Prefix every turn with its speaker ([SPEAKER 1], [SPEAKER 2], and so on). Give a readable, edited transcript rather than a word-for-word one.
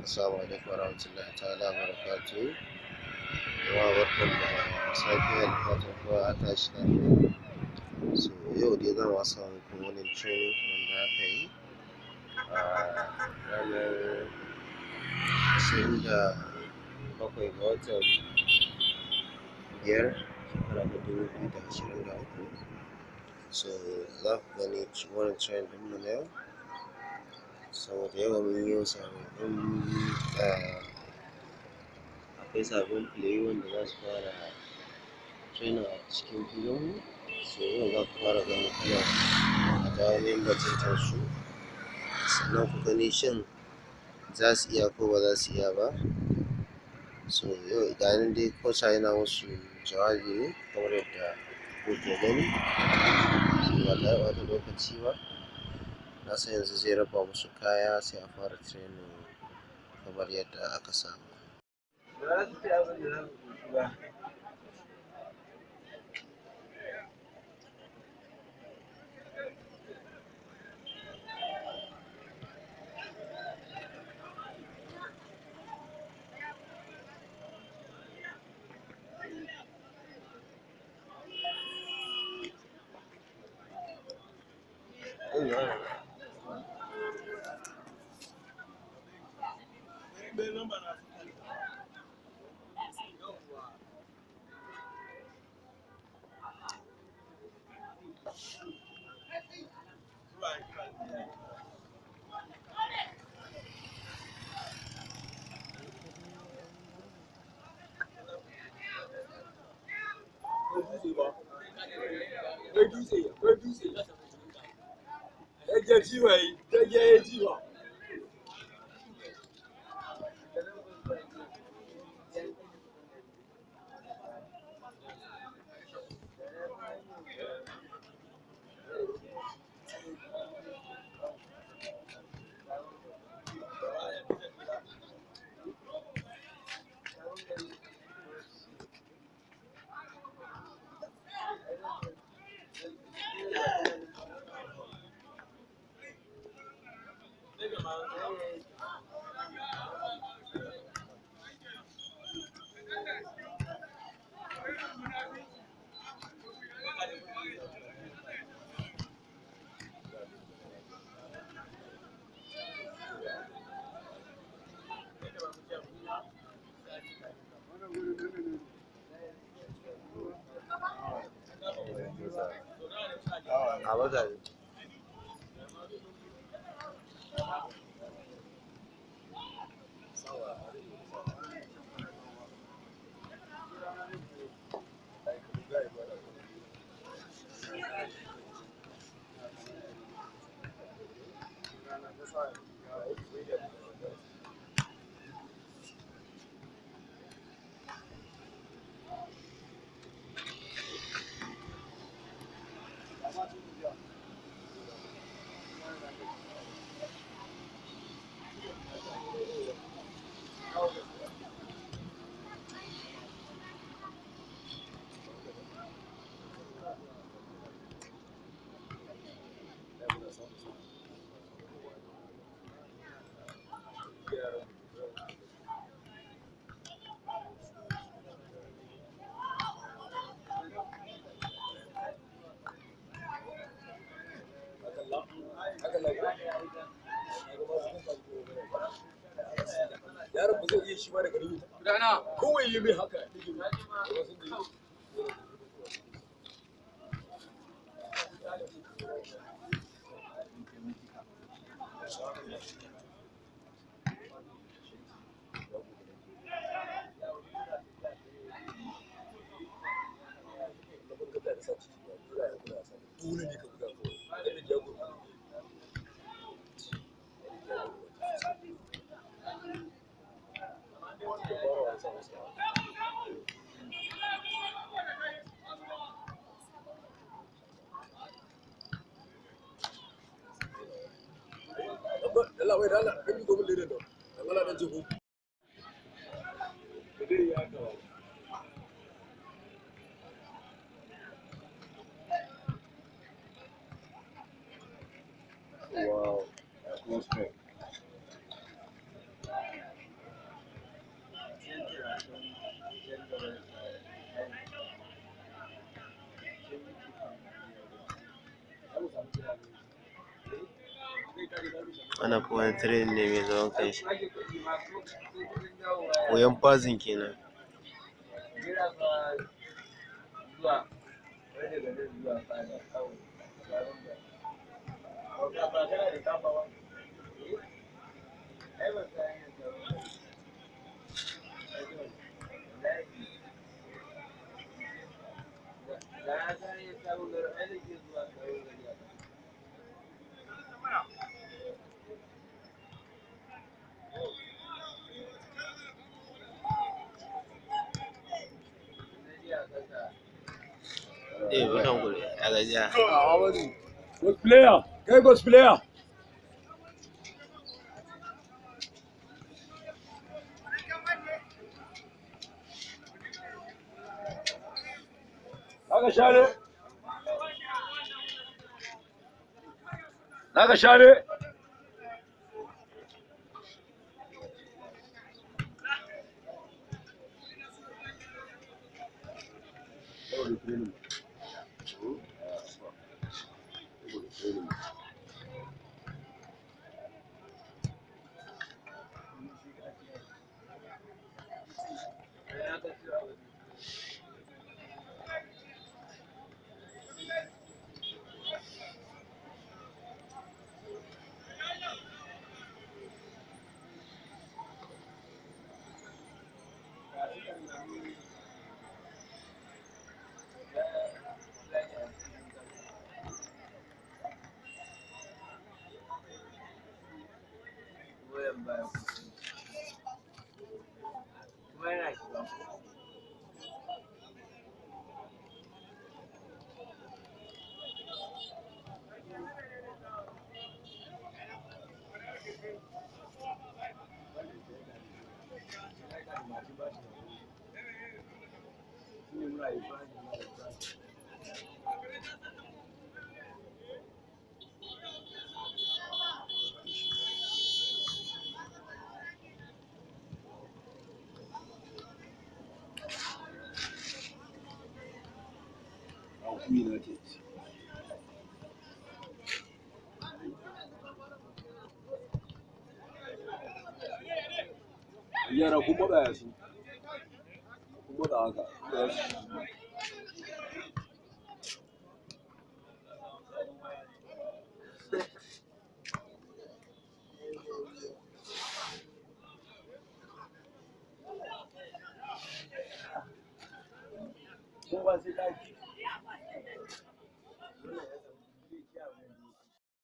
[SPEAKER 1] Assalamu alaikum warahmatullahi ta'ala barakatuhu. Jama'a, barkanmu da safiya, da fatan kowa ya tashi lafiya. So yau dai zan wasa muku wani training wanda aka yi a ranar 27 ga watan 5, shekara ta 2023. So za ku gani wannan training ɗinmu na yau, saboda yau mun yi sababbin, akwai sabbin player wanda za su fara training a cikin filinmu. So yau za ku fara ganin kalan alamomin bajintarsu, sannan ku gani shin za su iya ko ba za su iya ba. So yau ga nan dai coach yana musu jawabi ne kamar yadda kuke gani. So ba tare da ɓata lokaci ba, na san yanzu zai raba musu kaya, sai a fara training kamar yadda aka saba.
[SPEAKER 2] Ba za su ci abin da za su ƙoshi ba.
[SPEAKER 1] A barka.
[SPEAKER 2] Yaron ba zai iya shi ba daga rubuta. Kowai yi mai haka. Dole ne ka buga kawai. Kada jago. Allah wai Allah dan bi gomin leda da Allah dan jigo.
[SPEAKER 1] Wow, close. Wannan fa wani training ne mai zaman kanshi. Koyon passing kenan. Eh, barkan ku dai, ya gajiya.
[SPEAKER 2] Good player. Kai good player. Zaka share? Zaka share? United. Yara kun matsa ya su. Kun matsa haka. Kowa sai ka